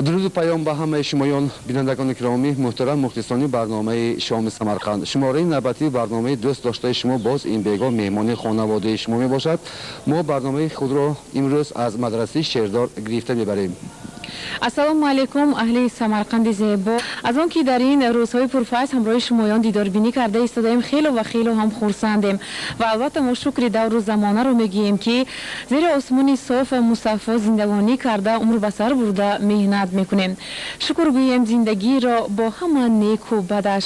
Дуруду паём ба ҳамаи шумоён, бинандагони киромӣ, муҳтарам мухлисони барномаи шоми Самарқанд. Шумораи навбатии барномаи дӯст доштаи шумо боз ин бегоҳ меҳмони хонаводаи шумо мебошад. Мо барномаи худро имрӯз аз мадрасаи Шердор гирифта мебарем. Ассалому алайкум, аҳли Самарқанди зебо. Аз он ки дар ин рӯзҳои пурфайз ҳамроҳи шумоён дидорбинӣ карда истодаем, хело ва хело ҳам хурсандем. Ва албатта мо шукри давру замонаро мегӯем, ки зери осмони соф ва мусаффо зиндагонӣ карда, умр ба сар бурда меҳнат мекунем. Шукр гӯем зиндагиро бо ҳама неку бадаш,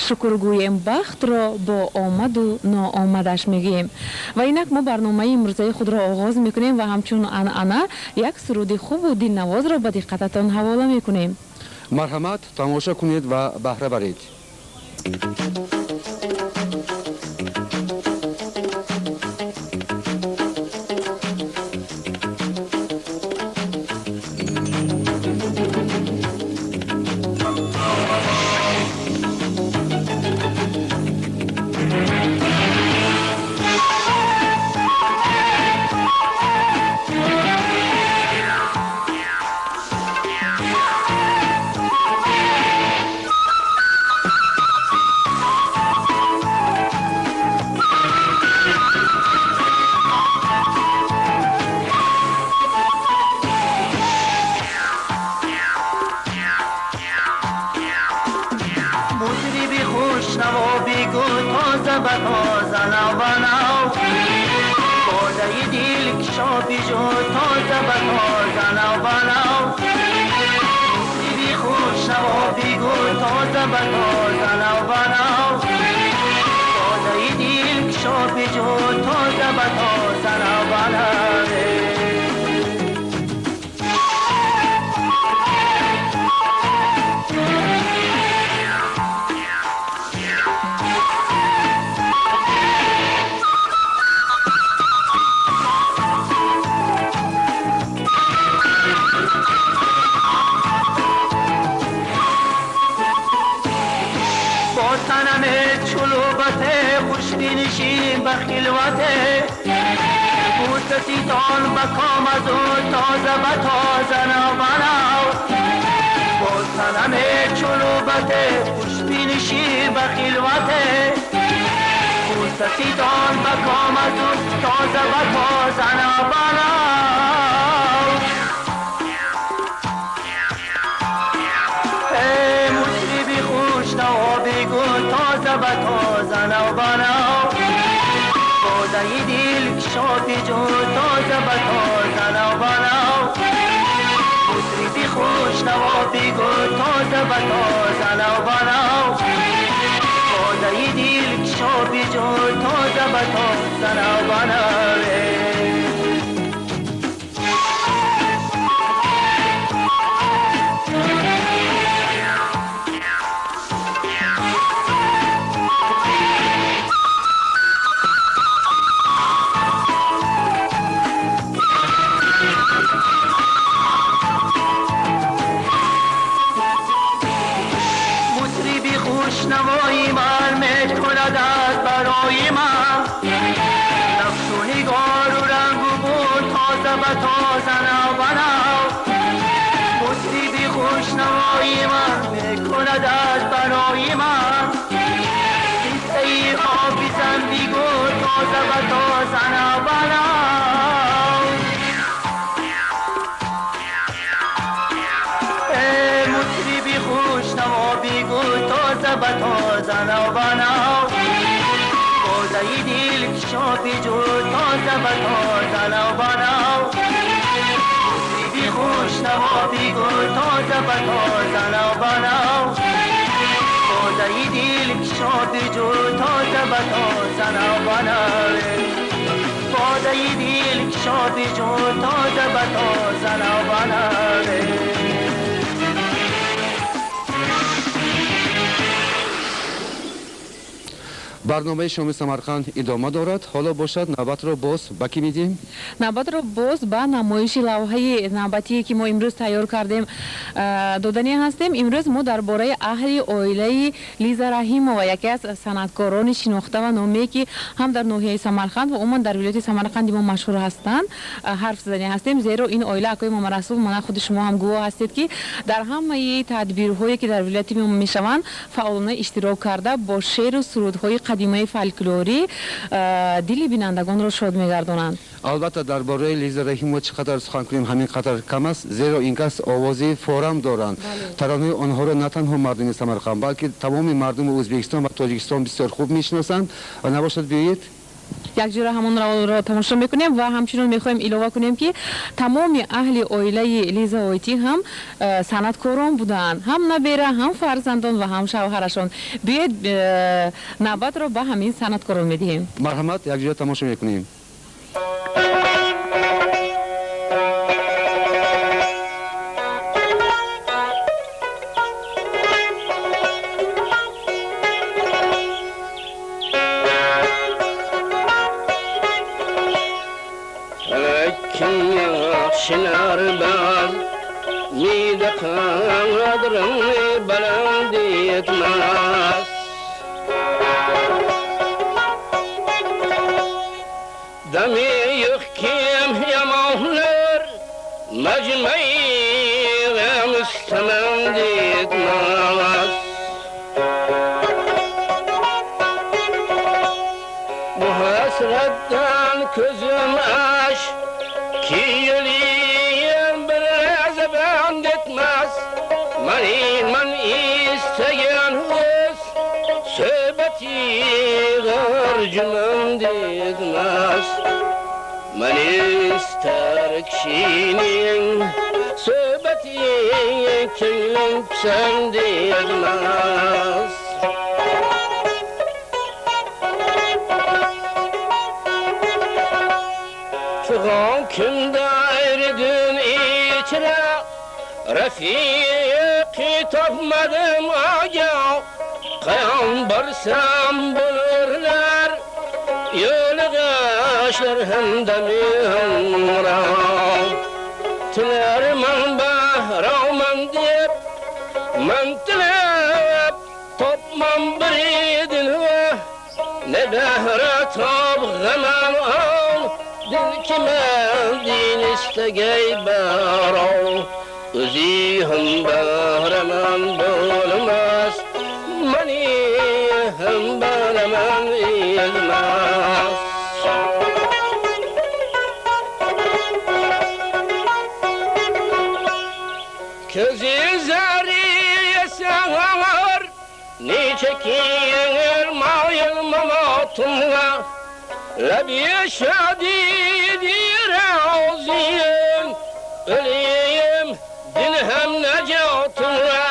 шукр гӯем бахтро бо омаду ноомадаш мегӯем. Ва инак мо барномаи имрӯзаи худро оғоз мекунем ва ҳамчун анъана як суруди хубу дилнавозро ба диққататон ҳавола мекунем. Марҳамат, тамошо кунед ва баҳра баред. Барномаи шоми Самарқанд идома дорад. Ҳоло бошад, навбатро боз ба кӣ медиҳем? Навбатро боз ба намоиши лавҳаи навбатие, ки мо имрӯз тайёр кардем, додани ҳастем. Имрӯз мо дар бораи аҳли оилаи Лиза Раҳимова, яке аз санъаткорони шинохта ва номие, ки ҳам дар ноҳияи Самарқанд ва умуман дар вилояти Самарқанди мо машҳур ҳастанд, ҳарф задани ҳастем. Зеро ин оила, акои Мамарасул, мана худи шумо ҳам гувоҳ ҳастед, ки дар ҳамаи тадбирҳое, ки дар вилояти мо мешаванд, фаъолона иштирок карда, бо шеъру сурудҳои қадимаи фольклорӣ дили бинандагонро шод мегардонанд. Албатта, дар бораи Лиза Раҳимова чӣ қадар сухан кунем, ҳамин қадар кам аст, зеро ин кас овози форам доранд. Таронаи онҳоро на танҳо мардуми Самарқанд, балки тамоми мардуми Ӯзбекистон ва Тоҷикистон бисёр хуб мешиносанд. Ва набошад, биёед якҷура ҳамонро тамошо мекунем ва ҳамчунон мехоҳем илова кунем, ки тамоми аҳли оилаи Лиза Ойти ҳам санъаткорон буданд, ҳам набера, ҳам фарзандон ва ҳам шавҳарашон. Биёед, навбатро ба ҳамин санъаткорон медиҳем. Марҳамат, якҷоя тамошо мекунем. Şinar baz mide qadrini baland etmez. Dami yo'q kim yamonlar majmai mustamand etmez. Bu hasretden közüm aş kiyiliyim bir zeband etmez. Man isteyen öz söhbeti garcımand etmez. Man ister kişinin söhbeti kenglim pisand etmez. Fıgan kimde eridin içre Rafiqi tapmadım aga. Kayan barsam bulurlar Yolu hemdemi hemra. Tilerman bahraman deb Man tilab topmam bir edin. Ne behre tabg'aman al Dil kime din istegey barav. O'zi ham bahraman bo'lmas, Mani ham bahraman etmas. Közü zariye sağar Niçe kiyir mayıl mamatımla Lebi şadidir azim Öleyim din hem necatımla.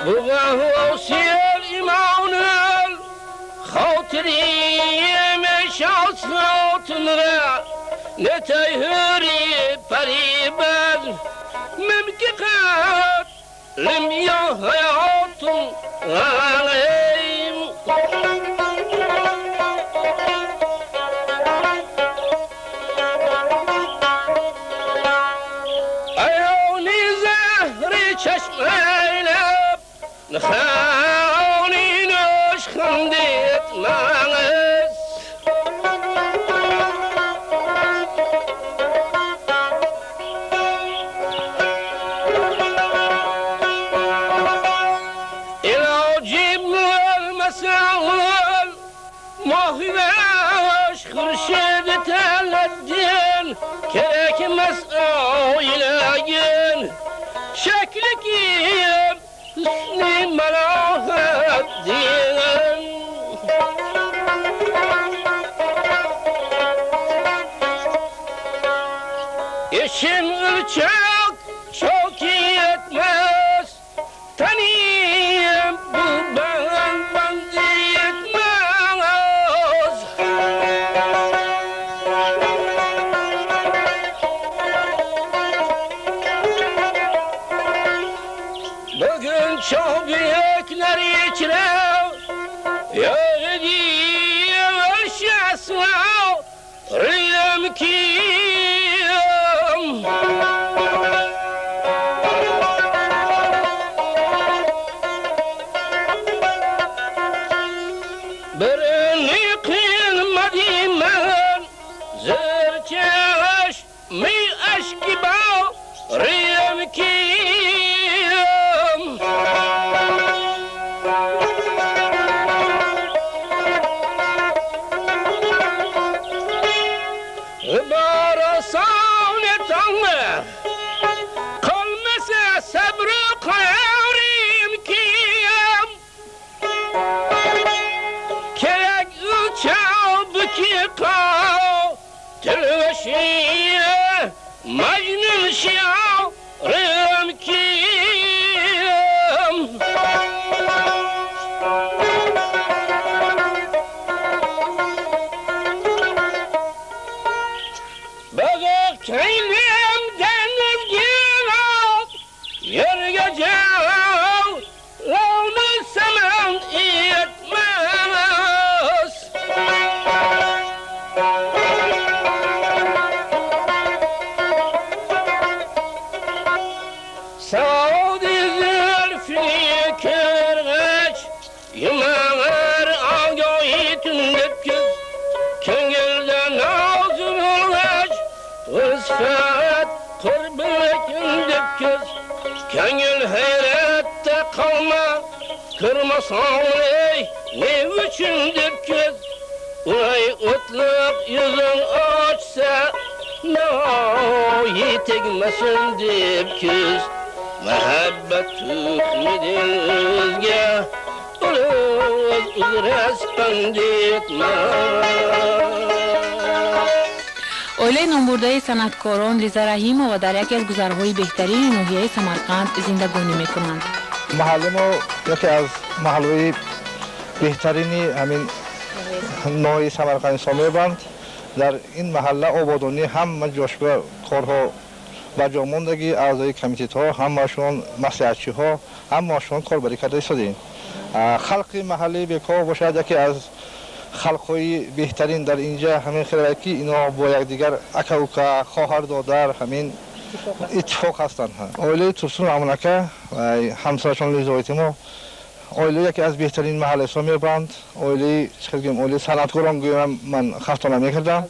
Bu gahvasiyel imanıl Hatiriyim şansatımla. Ne teyhuri paribad mümkün lem ya hayatım aleyim. Ayoni zehri çeşmeyle Nxani nöşkhand etmez. Mahveş hurşid teleddin Kerek mes'oylagin Şekli kim hüsnü melaheddin. İşin ırçak çok yetmez Tanıyım bu ben bandı yetmez. Bugün Kim Birini qilmadim man Zir chashmi ashki borim kim Barasan tanrı Kalmasa sabrı qarim kim Kerak uçav ki qatil ve Majnun şiarım kim Bagak keylim deniz girap Yerge cev Lavlı semen etmez Saudi zülfü kırgıç Yıllar agayı tündüp kız Köngülden ağzın olgaç Rızfet kurbı kündüp kız Köngül hayrette kalma Kırmasan ey ne üçündüp kız Ulay otluk yüzün açsa Navoiy tegmasin deb kız Muhabbat tuhmidin o'zga O'z uzras pand etmas Оилаи номбурдаи санъаткорон Лиза Раҳимова дар яке аз гузарҳои беҳтарини ноҳияи Самарқанд зиндагонӣ мекунанд. Маҳалли мо яке аз маҳаллаҳои беҳтарини ҳамин ноҳияи Самарқанд ҳисоб меёбанд. Дар ин маҳалла ободонӣ ҳама ҷошба корҳо ба ҷо мондагӣ, аъзои комитетҳо ҳамаашон, маслиҳатчиҳо ҳамаашон корбарӣ карда истодаем. Халқи маҳаллии Беков бошад яке аз халқҳои беҳтарин дар инҷа ҳамин хеле ки инҳо бо якдигар ака-ука, хоҳар додар ҳамин иттифоқ ҳастанд. Оилаи Турсун Амонака ҳамсарашон Лизоветимо оила яке аз беҳтарин маҳалла ҳисоб меёбанд. Оилаи чӣ хел гӯем, оилаи санъаткорон гӯям ман хато намекардам.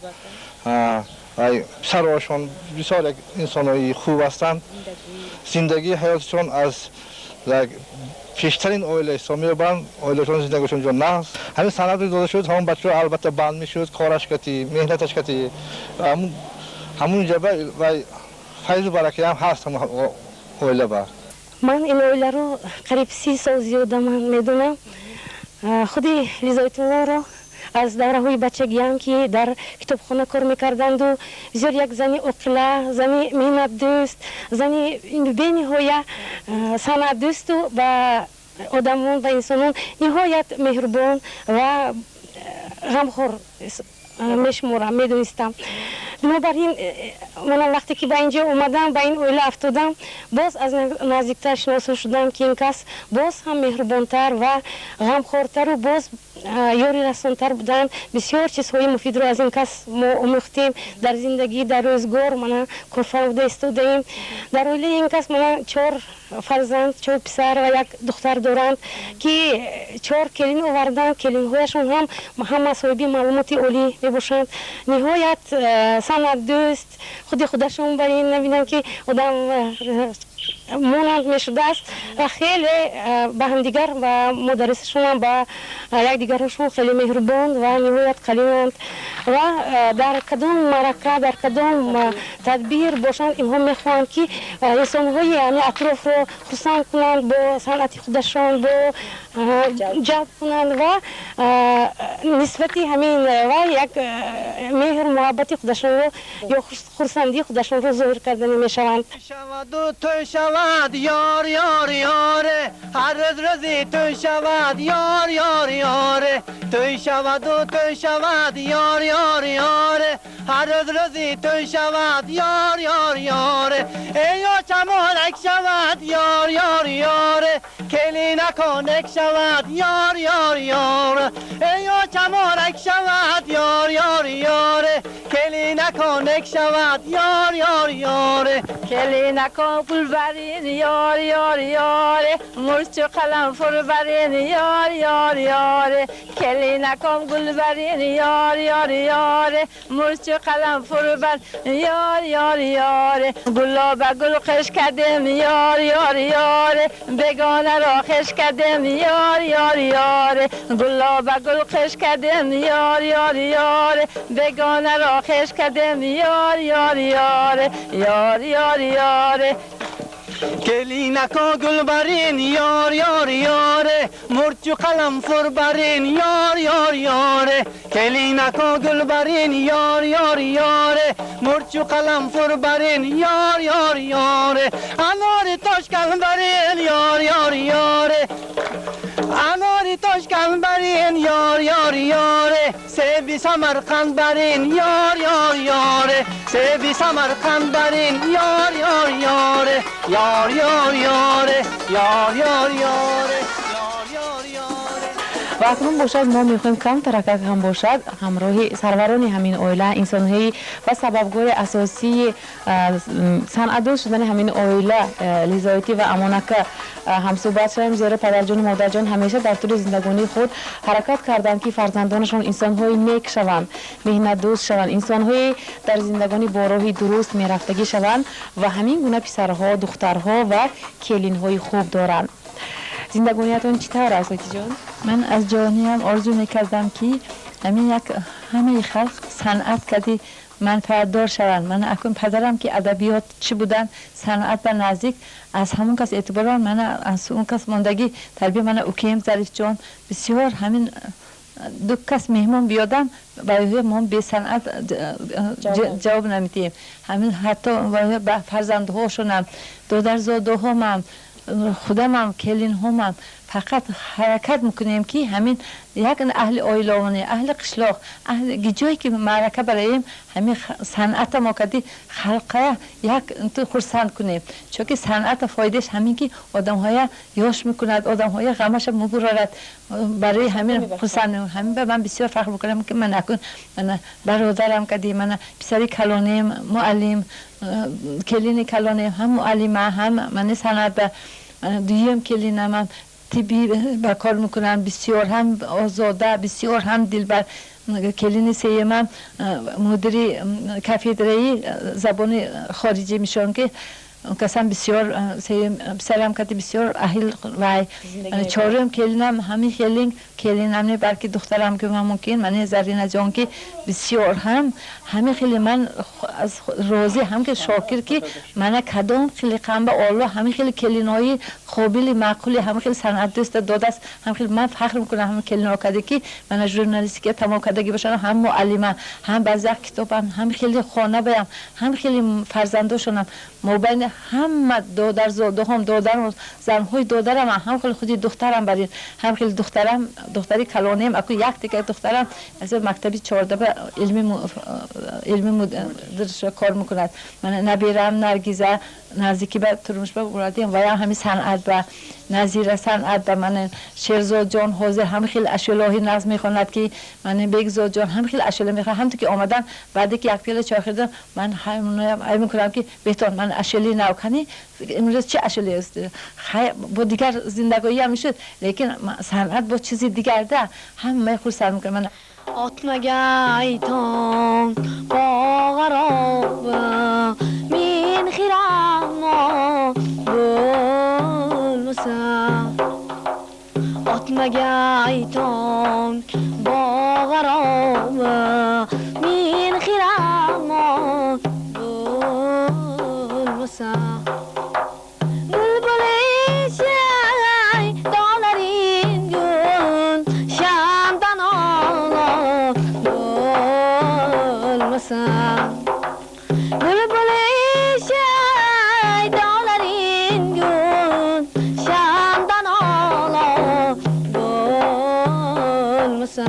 Писарошон бисёр як инсонҳои хуб ҳастанд. Зиндагии ҳаётшон аз пештарин оила ҳисоб меёбанд. Оилашон зиндагишон ҷо нағз. Ҳамин санъат дода шуд, ҳамон бачаҳо албатта банд мешуд, кораш кати, меҳнаташ кати. Ҳамун ҷаба ва файзу баракаам ҳаст ҳамон оила ба. Ман ин оиларо қариб 30 сол зиёда ман медонам. Худи Лизоветуллоро аз давраҳои бачагиам ки дар китобхона кор мекарданду бисёр як зани оқила, зани меҳнатдӯст, зани бениҳоя санъатдӯсту ба одамон, ба инсонон ниҳоят меҳрубон ва ғамхор мешуморам, медонистам. Бинобар ин манам вақте ки ба инҷо омадам, ба ин оила афтодам, боз аз наздиктар шиносо шудам ки ин кас боз ҳам меҳрубонтар ва ғамхортару боз ёри расонтар буданд. Бисёр чизҳои муфидро аз ин кас мо омӯхтем дар зиндагӣ, дар рӯзгор мана корфармуда истодаем. Дар оилаи ин кас мана 4 фарзанд, 4 писар ва як духтар доранд ки 4 келин оварданд. Келинҳояшон ҳам ҳама соҳиби маълумоти олӣ мебошанд. Ниҳоят санъатдӯст, худи худашон бар ин набинам ки одам монанд мешудааст ва хеле ба ҳамдигар ва модарисашонам ба якдигарашон хеле меҳрубон ва ниҳоят қалинанд ва дар кадом маърака, дар кадом тадбир бошанд, инҳо мехоҳанд ки инсонҳои ҳамин атрофро хурсанд кунанд, бо санъати худашон бо ҷалб кунанд ва нисбати ҳамин ва як меҳру муҳаббати худашонро ё хурсандии худашонро зоҳир карданӣ мешаванд. Той шавад ёр ёр ёре, ҳар рӯз рӯзи той шавад ёр ёр ёре, той шаваду той шавад ёр ёр ёре, ҳар рӯз рӯзи той шавад ёр ёр ёре, эй очамонак шавад ёр ёр ёре, Келина конек шавад ёр ёр ёр эй очаморак шавад ёр ёр ёр келина конек шавад ёр ёр ёр келина кон гулбарин ёр ёр ёр мурчу қаламфур барин ёр ёр ёр келина кон гулбарин ёр ёр ёр мурчу қаламфур бар ёр ёр ёр гулоба гул қиш кардем ёр ёр ёр бегона ро хеш кардем ёр ёр ёр гулоба гул қиш кардем ёр ёр ёр бегона ро хеш кардем ёр ёр ёр ёр ёр ёр келинако гулбарин ёр ёр ёр мурчу қаламфур барин ёр ёр ёр келинако гулбарин ёр ёр ёр мурчу қаламфур барин ёр ёр ёр анори тошкан барин ёр ёр ёр анори тошкан барин ёр ёр ёр себи самарқанд барин ёр ёр ёр себи самарқанд барин ёр ёр ёр ёр ёр ёр ёр ёр ёр Ва акнун бошад, мо мехоҳем камтаракак ҳам бошад ҳамроҳи сарварони ҳамин оила, инсонҳои ва сабабгори асосии санъатдӯст шудани ҳамин оила, Лизоитӣ ва Амонака ҳамсӯҳбат шавем, зеро падарҷону модарҷон ҳамеша дар тӯли зиндагонии худ ҳаракат карданд, ки фарзандонашон инсонҳои нек шаванд, меҳнатдӯст шаванд, инсонҳои дар зиндагонӣ бо роҳи дуруст мерафтагӣ шаванд ва ҳамин гуна писарҳо, духтарҳо ва келинҳои хуб доранд. Зиндагониятон чӣ тавр аст, Литиҷон? Ман аз ҷавониам орзу мекардам, ки ҳамин як ҳамаи халқ санъат кади манфаатдор шаванд. Ман акун падарам ки адабиёт чӣ буданд, санъат ба наздик, аз ҳамон кас эътиборан мана аз он кас мондагӣ тарбия. Мана укем Зарифҷон бисёр ҳамин ду кас меҳмон биёдам, ба мо бесанъат ҷавоб намедиҳем. Ҳамин ҳатто ба фарзандҳошонам, додарзодаҳомам, худамам, келинҳомам фақат ҳаракат мекунем, ки ҳамин як аҳли оилаоне, аҳли қишлоқ, аҳли ҷое ки маърака бароем, ҳамин санъата мо кади халқая як хурсанд кунем, чунки санъата фоидааш ҳамин ки одамҳоя ёш мекунад, одамҳоя ғамаша мубурорад. Барои ҳамин хурсанд. Ҳамин ба ман бисёр фахр мекунам, ки ман акун мана бародарам кади, мана писари калонем муаллим, келини калонем ҳам муаллима, ҳам мани санъат ба, дуюм келинамам тиббӣ ба кор мекунанд, бисёр ҳам озода, бисёр ҳам дилбар. Келини сеюмам мудири кафедраи забони хориҷӣ мешаванд, ки касам бисёр писарам кати бисёр аҳил вай. Чорум келинам ҳамин хелин келинам не, балки духтарам ки ман мумкин, мани Заринаҷон, ки бисёр ҳам ҳамин хеле ман аз розӣ ҳам ки шокир, ки мана кадом хеле қамба Оллоҳ ҳамин хеле келинои қобили маъқули, ҳамин хеле санъатдӯста додааст. Ҳам хеле ман фахр мекунам ҳамин келино каде, ки мана журналистика тамом кардагӣ бошанд, ҳам муаллима, ҳам баъзе вақт китобам, ҳам хеле хона баям, ҳам хеле фарзандошонам мобайни ҳама додарзодаҳом, додарам, занҳои додарам, ҳам хеле худи духтарам барин, ҳам хеле духтарам, духтари калонем аку як дигар духтарам аз мактаби 14 илми кор мекунад. Набирам Наргиза наздики ба турмуш ба бурадем, ваям ҳами санъат ба, Назира санъат ба. Ман Шерзодҷон ҳозир ҳам хеле ашёлоҳи нағз мехонад, ки ман Бегзодҷон ҳам хеле ашёла мехонад. Ҳамту ки омадан, баъде ки як пиёла чой хӯрдам, ман ай мекунам, ки беҳтон ман ашёли нав кани, имрӯз чӣ ашёле аст? Бо дигар зиндагоиам мешуд, лекин санъат бо чизи дигар да ҳамаи хурсанд мекунад ман. Otmagay tong bog'arobi, men xiramon bo'lmasam. Otmagay tong bog'arobi, men xiramon bo'lmasam. Bulbul dolaring gulshandan olov bo'lmasa. Bulbul dolaring gulshandan olov bo'lmasa.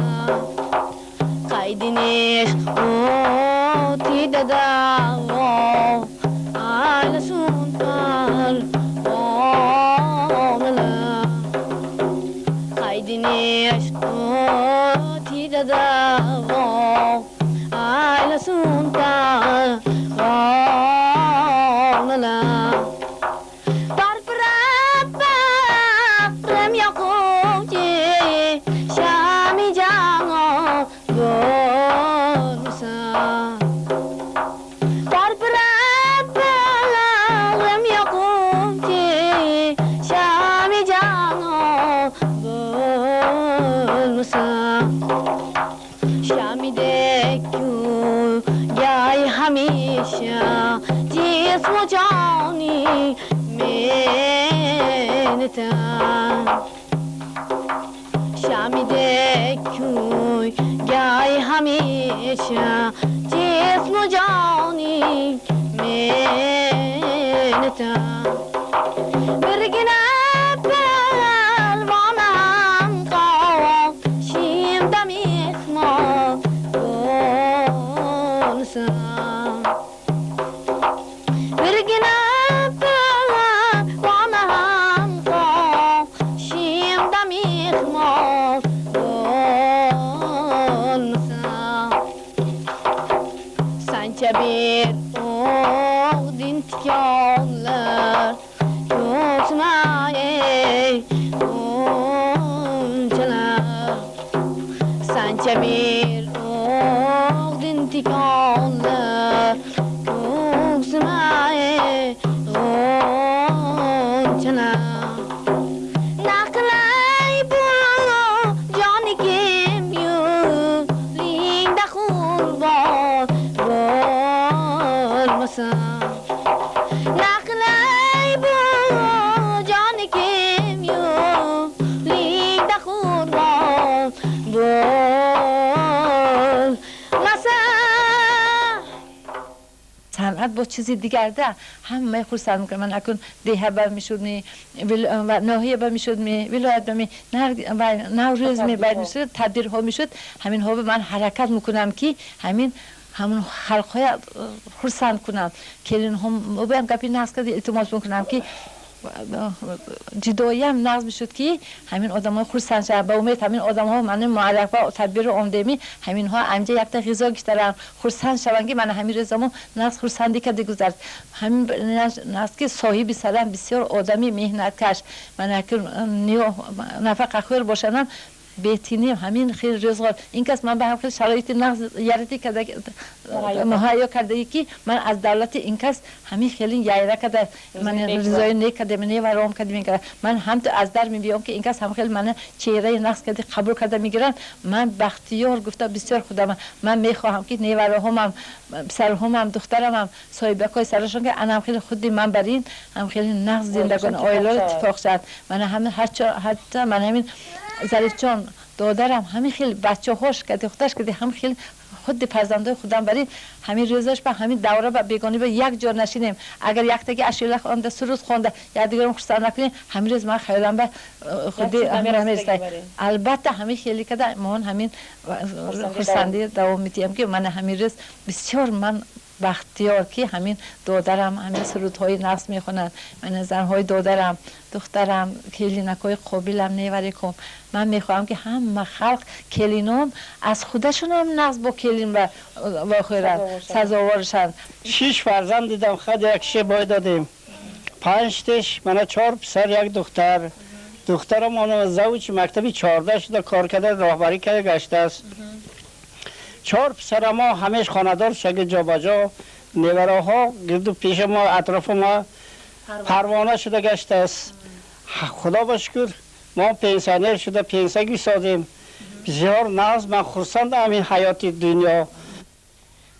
Qaydinish o'tida da'vo aylasin parvonalar. Tog'lar parpirab bag'rim yoquvchi shami janon bo'lsa, parpirab bag'rim yoquvchi shami janon bo'lsa, shamidek kuyay hamisha jismu joni meni tan, shamidek kuyay hamisha jismu joni meni tan. Birgina palvonam qoshimda mehmon bo'lsa, birgina palvonam qoshimda mehmon bo'lsa, sancha bir o'g'din tikonlar ko'zmay g'unchalar, sancha bir o'g'din tikonlar ko'zmay g'unchalar. Naqlay bu joni kim yo'lingda qurbon bo'lmasa, naqlay bu joni kim yo'lingda qurbon bo'lmasa. Санъат бо чизи дигар да ҳамаи хурсанд мекунад. Ман акун деҳа ба мешуд ми, ноҳия ба мешуд ми, вилоят ба ми, Наврӯз мебайд мешуд, тадбирҳо мешуд. Ҳаминҳо ба ман ҳаракат мекунам, ки ҳамин ҳамон халқҳоя хурсанд кунам. Келинҳо боям гапи нағз карди, илтимос мекунам, ки ҷудоиам нағз мешуд, ки ҳамин одамҳо хурсанд шаванд. Ба умед ҳамин одамҳо мани муаррафа тадбирро омдеми, ҳаминҳо амҷа якта ғизо гиштаранд, хурсанд шаванд, ки мана ҳамин рӯзамо нағз хурсандӣ карда гузашт. Ҳамин нағз, ки соҳиби сарам бисёр одами меҳнаткаш, мана нафақахӯр бошанам, бетиним ҳамин хел рӯзғор ин кас ман ба ҳам хел шароити нағз ярати карда, муҳайё кардагӣ, ки ман аз давлати ин кас ҳамин хелин яйра карда, ман ризои нек карда, неваром карда мекарда. Ман ҳамту аз дар мебиём, ки ин кас ҳам хел мана чеҳраи нағз карда қабул карда мегиранд. Ман бахтиёр гуфта бисёр худам. Ман мехоҳам, ки невароҳомам, писарҳомам, духтарамам, соҳибакҳои сарашон, ки анам хеле худи ман бар ин ҳам хеле нағз зиндагон, оиларо иттифоқ шавад. Мана ҳамин ҳатто ман ҳамин Зарифҷон додарам ҳамин хел бачаҳош кади худаш кади ҳам хел худи фарзандои худам барин ҳамин рӯзаш ба ҳамин давра ба бегонӣ ба як ҷо нашинем. Агар яктаги ашӯла хонда, суруд хонда, якдигарро хурсанд накунем, ҳамин рӯз ман хаёлам ба худи намерасад. Албатта, ҳамин хеле када мон ҳамин хурсандӣ давом медиҳам, ки мана ҳамин рӯз бисёр ман бахтиёр, ки ҳамин додарам ҳамин сурудҳои нағз мехонанд. Мана занҳои додарам, духтарам, келинакҳои қобилам, невариком. Ман мехоҳам, ки ҳама халқ келином аз худашонам нағз бо келин вохӯранд, сазовор шаванд. Шиш фарзанд дидам, хад як шише бой додем. Панҷтеш мана, чор писар, як духтар. Духтарам оно завучи мактаби 14 шуда, кор карда, роҳбарӣ карда гаштааст. Чор писара мо ҳамеш хонадор шаги, ҷобаҷо. Невароҳо гирду пеши мо, атрофи мо парвона шуда гаштааст. Худо ба шукр, мо пенсионер шуда, пенсия гисодем. Бисёр нағз, ман хурсандам ин ҳаёти дунё.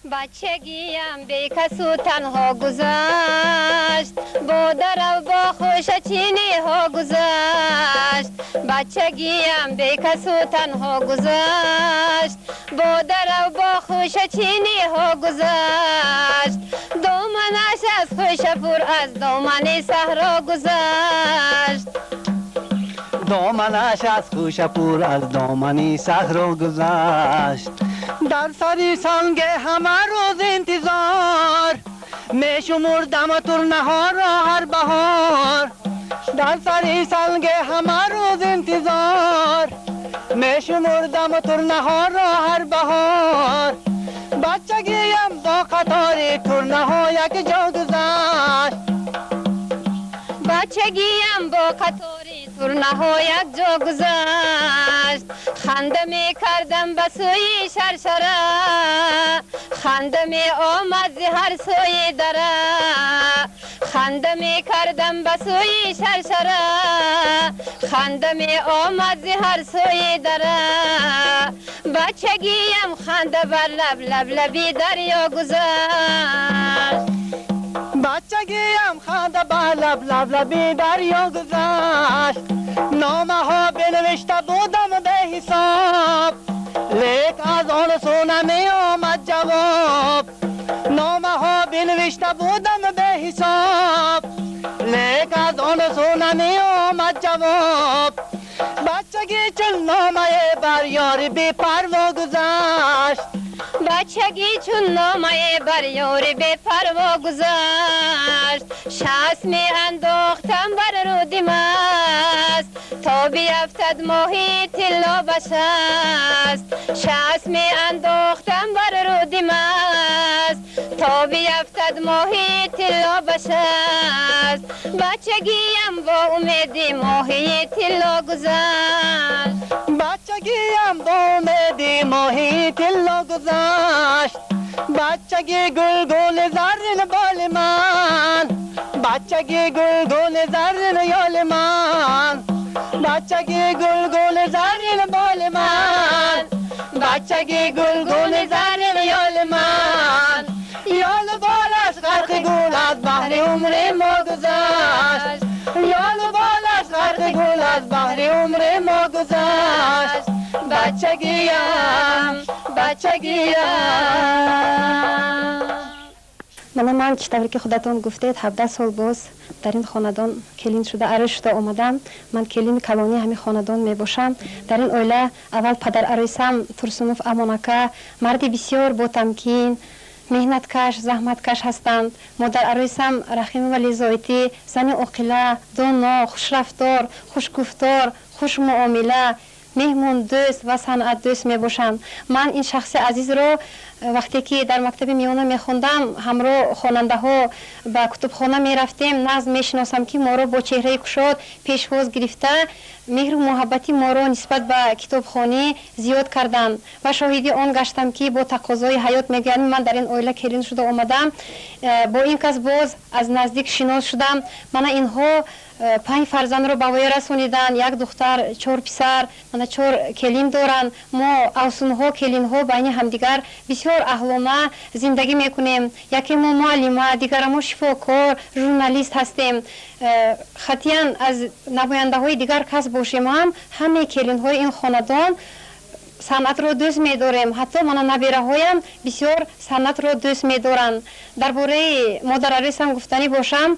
Бачагиям бекасу танҳо гузашт, бо дарав, бо хӯшачиниҳо гузашт. Бачагиям бекасу танҳо гузашт, бо дарав, бо хӯшачиниҳо гузашт. Доманаш аз хӯша пур, аз домани саҳро гузашт. Доманаш аз хӯша пур, аз домани саҳро гузашт. Дар сари санге ҳама рӯз интизор мешумурдам турнаҳоро ҳар баҳор. Дар сари санге ҳама рӯз интизор мешумурдам турнаҳоро ҳар баҳор. Бачагиям бо қатори турнаҳо як ҷо гузашт. Бачагиям бо қатори турнаҳо як ҷо гузашт. Ханда мекардам ба сӯи шаршара, ханда меомад зи ҳар сӯи дара. Ханда мекардам ба сӯи шаршара, ханда меомад зи ҳар сӯи дара. Бачагиям ханда бар лаб, лаб лаби дарё гузашт. Бачагиям ханда бар лаб, лаб лаби дарё гузашт. Номаҳо бинавишта будам беҳисоб, лек аз он сӯ намеомад ҷавоб. Номаҳо бинавишта будам беҳисоб, лек аз он сӯ намеомад ҷавоб. Бачагӣ чун номае бар ёри бепарво гузашт. Бачагӣ чун номае бар ёри бепарво гузашт. Шаст меандохтам бар руди маст, то биафтад моҳи тилло ба шаст. Шаст меандохтам бар руди маст, то биафтад моҳи тилло ба шаст. Бачагиям бо умеди моҳи тилло гузашт. Бачагиям бо умеди моҳи тилло гузашт. Бачагӣ гулгуни заррин боли ман, бачагӣ гулгуни заррин ёли ман, бачагӣ гулгуни заррин боли ман, бачагӣ гулгуни заррин ёли ман. Ёлу болаш ғарқи гул аз баҳри умри мо гузашт. Ёлу болаш ғарқи гул аз баҳри умри мо гузашт. Бачагиям, бачагиям. Мана ман, чӣ тавре ки худатон гуфтед, 17 сол боз дар ин хонадон келин шуда, арӯс шуда омадам. Ман келини калонии ҳамин хонадон мебошам. Дар ин оила аввал падар арӯсам Турсунов Амонака марди бисёр ботамкин, меҳнаткаш, заҳматкаш ҳастанд. Модар арӯсам Рахимова Лизоитӣ зани оқила, доно, хушрафтор, хушгуфтор, хушмуомила, меҳмондӯст ва санъатдӯст мебошанд. Ман ин шахси азизро вақте ки дар мактаби миёна мехондам, ҳамроҳ хонандаҳо ба кутубхона мерафтем, нағз мешиносам, ки моро бо чеҳраи кушод пешвоз гирифта, меҳру муҳаббати моро нисбат ба китобхонӣ зиёд карданд ва шоҳиди он гаштам, ки бо тақозои ҳаёт мегӯянд, ман дар ин оила келин шуда омадам, бо ин кас боз аз наздик шинос шудам. Мана инҳо панҷ фарзандро ба воя расониданд: як духтар, чор писар, мана чор келин доранд. Мо авсунҳо, келинҳо байни ҳамдигар бисёр аҳлона зиндагӣ мекунем. Яке мо муаллима, дигарамо шифокор, журналист ҳастем. Хатиян аз намояндаҳои дигар касб бошем ҳам, ҳамаи келинҳои ин хонадон санъатро дӯст медорем. Ҳатто мана набераҳоям бисёр санъатро дӯст медоранд. Дар бораи модарарӯсам гуфтанӣ бошам,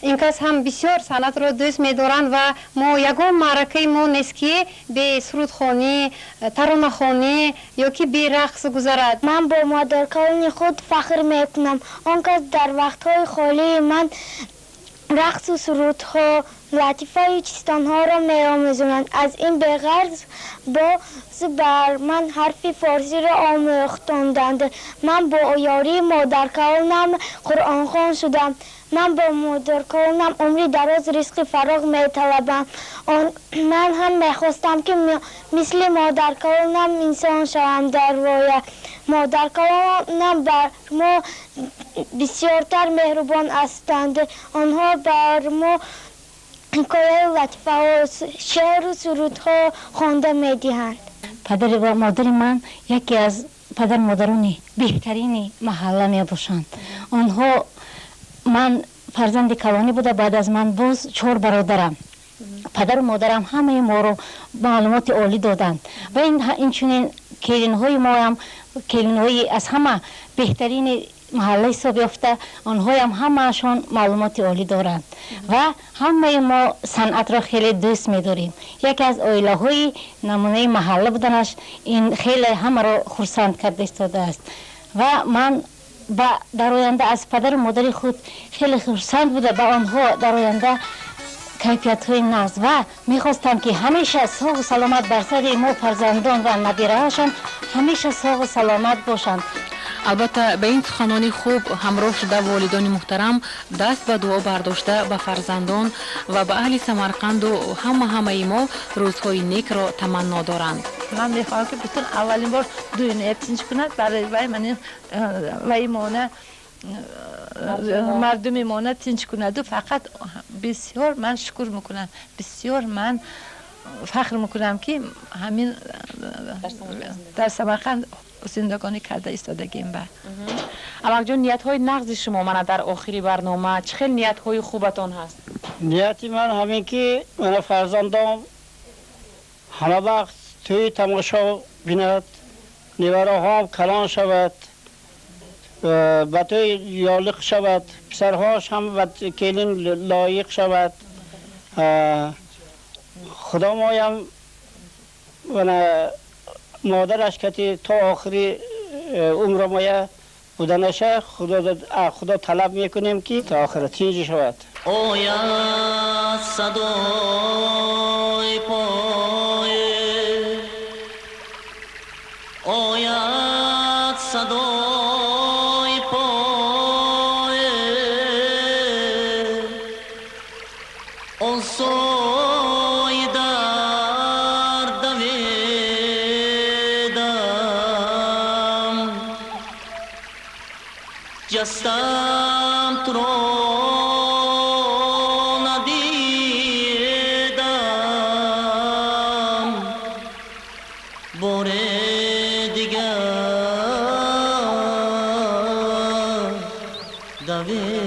ин кас ҳам бисёр санъатро дӯст медоранд ва мо ягон маъракаи мо нест, ки бе сурудхонӣ, таронахонӣ ё ки бе рақс гузарад. Ман бо модаркалони худ фахр мекунам. Он кас дар вақтҳои холии ман рақсу сурудҳо, латифаю чистонҳоро меомӯзонанд. Аз ин беғарз боз бар ман ҳарфи форсиро омӯхтонданд. Ман бо ёрии модаркалонам қуръонхон шудам. Ман бо модаркалонам умри дароз, ризқи фароғ металабам. Ман ҳам мехостам, ки мисли модаркалонам инсон шавам дар воя. Модаркалонам бар мо бисёртар меҳрубон ҳастанд. Онҳо бар мо ҳикояю латифаҳо, шеъру сурудҳо хонда медиҳанд. Падар ва модари ман яке аз падар модарони беҳтарини маҳалла мебошанд. Онҳо, ман фарзанди калонӣ буда, баъд аз ман боз чор бародарам. Падару модарам ҳамаи моро маълумоти олӣ доданд ва инчунин келинҳои моам келинҳои аз ҳама беҳтарини маҳалла ҳисоб ёфта, онҳоям ҳамаашон маълумоти олӣ доранд ва ҳамаи мо санъатро хеле дӯст медорем. Яке аз оилаҳои намунаи маҳалла буданаш ин хеле ҳамаро хурсанд карда истодааст ва ман ба дар оянда аз падару модари худ хеле хурсанд буда, ба онҳо дар оянда кайфиятҳои нағз ва мехостам, ки ҳамеша соғу саломат бар сари мо фарзандон ва набираҳашон ҳамеша соғу саломат бошанд. Албатта, ба ин суханони хуб ҳамроҳ шуда, волидони муҳтарам даст ба дуо бардошта, ба фарзандон ва ба аҳли Самарқанду ҳамаи мо рӯзҳои некро таманно доранд. Ман мехоҳам, ки бутун аввалин бор дунё тинч кунад барои вай, ман вай мона мардуми мона тинч кунаду. Фақат бисёр ман шукр мекунам, бисёр ман фахр мекунам, ки ҳамин дар Самарқанд зиндагонӣ карда истодагим ба. Амакҷон, ниятҳои нағзи шумо мана дар охири барнома чӣ хел ниятҳои хубатон ҳаст? Нияти ман ҳамин, ки мана фарзандом ҳама вақт тӯи тамошо бинад, невараҳом калон шавад, ба тӯй ёлиқ шавад, писарҳош ҳам ба келин лоиқ шавад. Худо моям мана модараш кати то охири умра моя буданаша худо талаб мекунем, ки то охира тинҷ шавад. Ояд садои пое, ояд садои пое, он сӯи дар давидам, ҷастам, туро надидам, боре дигар давидам.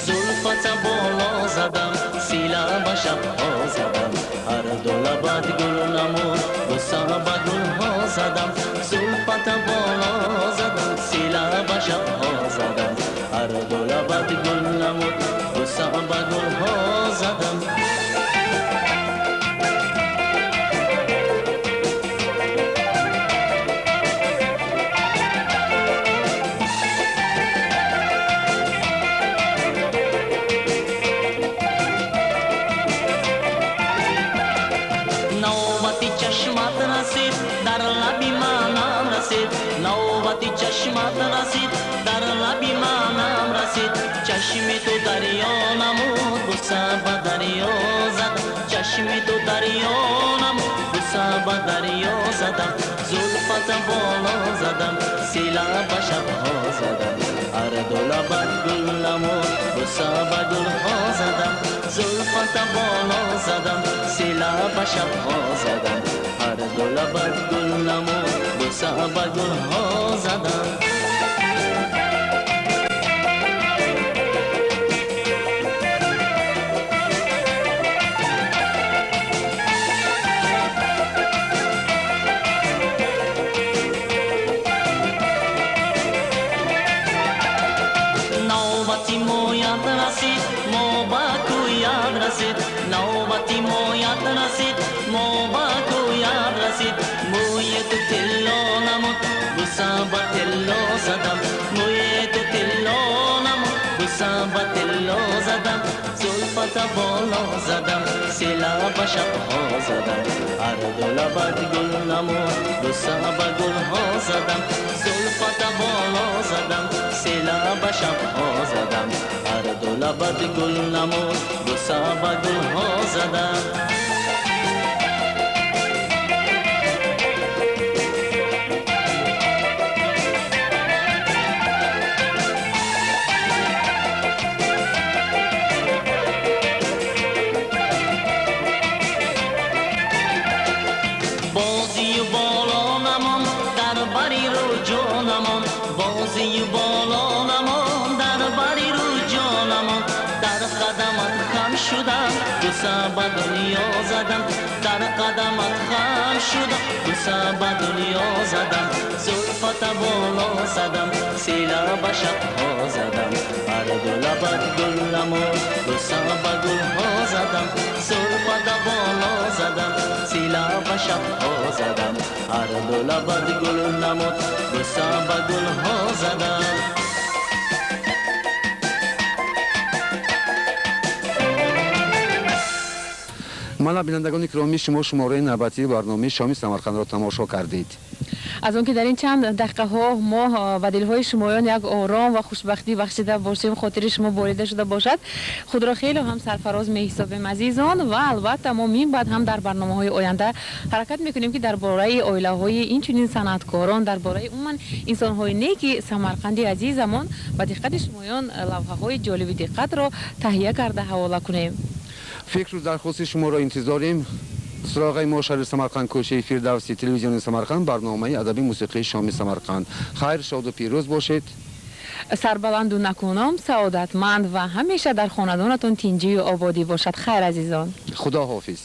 Зулфата боло задам, сила ба шабҳо задам, ҳар ду лабат гул намуд, буса ба гулҳо задам. Зулфата боло задам, сила ба шабҳо задам, ҳар ду лабат гул намуд, буса ба гулҳо задам. Навбати чашмат расид, дар лаби манам расид, навбати чашмат расид, дар лаби манам расид. Чашми ту дарё намуд, буса ба дарё задам, чашми ту дарё намуд, буса ба дарё задам. Зулфата боло задам, сила ба шабҳо задам, ҳар ду лабат гул намуд, буса ба гулҳо задам. Зулфата боло задам, сила ба шабҳо задам, ҳар ду лабат гул намуд, буса ба гулҳо задам. Навбати моят расид, мо ба кӯят расид, навбати моят расид, мо ба кӯят расид. Мӯи ту тилло намуд, буса ба тилло задам, мӯи ту тилло намуд, буса ба тилло задам. Зулфата боло задам, сила ба шабҳо задам, ҳар ду лабат гул намуд, буса ба гулҳо задам. Зулфата боло задам, сила ба шабҳо задам, ҳар ду лабат гул намуд, буса ба гулҳо задам. Бозию боло намон, дар бари рӯ намон, бозию боло намон, дар бари рӯ намон, дар қадамат хам шудам. Буса ба дунё задам, дар қадамат хам шудам, буса ба дунё задам, зулфата боло задам, сила ба шабҳо задам, ҳар ду лабат гул намуд, буса ба гулҳо задам, зулфата боло задам, сила ба шабҳо задам, ҳар ду лабат гул намуд, буса ба гулҳо задам. Мана, бинандагони киромӣ, шумо шумораи навбатии барномаи Шоми Самарқандро тамошо кардед. Аз он ки дар ин чанд дақиқаҳо мо ба дилҳои шумоён як ором ва хушбахтӣ бахшида бошем, хотири шумо борида шуда бошад, худро хеле ҳам сарфароз меҳисобем, азизон. Ва албатта, мо мин баъд ҳам дар барномаҳои оянда ҳаракат мекунем, ки дар бораи оилаҳои инчунин санъаткорон, дар бораи умуман инсонҳои неки Самарқанди азизамон ба диққати шумоён лавҳаҳои ҷолиби диққатро таҳия карда ҳавола кунем. Фикру дархости шуморо интизорем. Суроғаи мо: шаҳри Самарқанд, кӯчаи Фирдавсӣ, телевизиони Самарқанд, барномаи адаби мусиқии Шоми Самарқанд. Хайр, шоду пирӯз бошед. Сарбаланду накуном, саодатманд ва ҳамеша дар хонадонатон тинҷию ободӣ бошад. Хайр, азизон. Худо ҳофиз.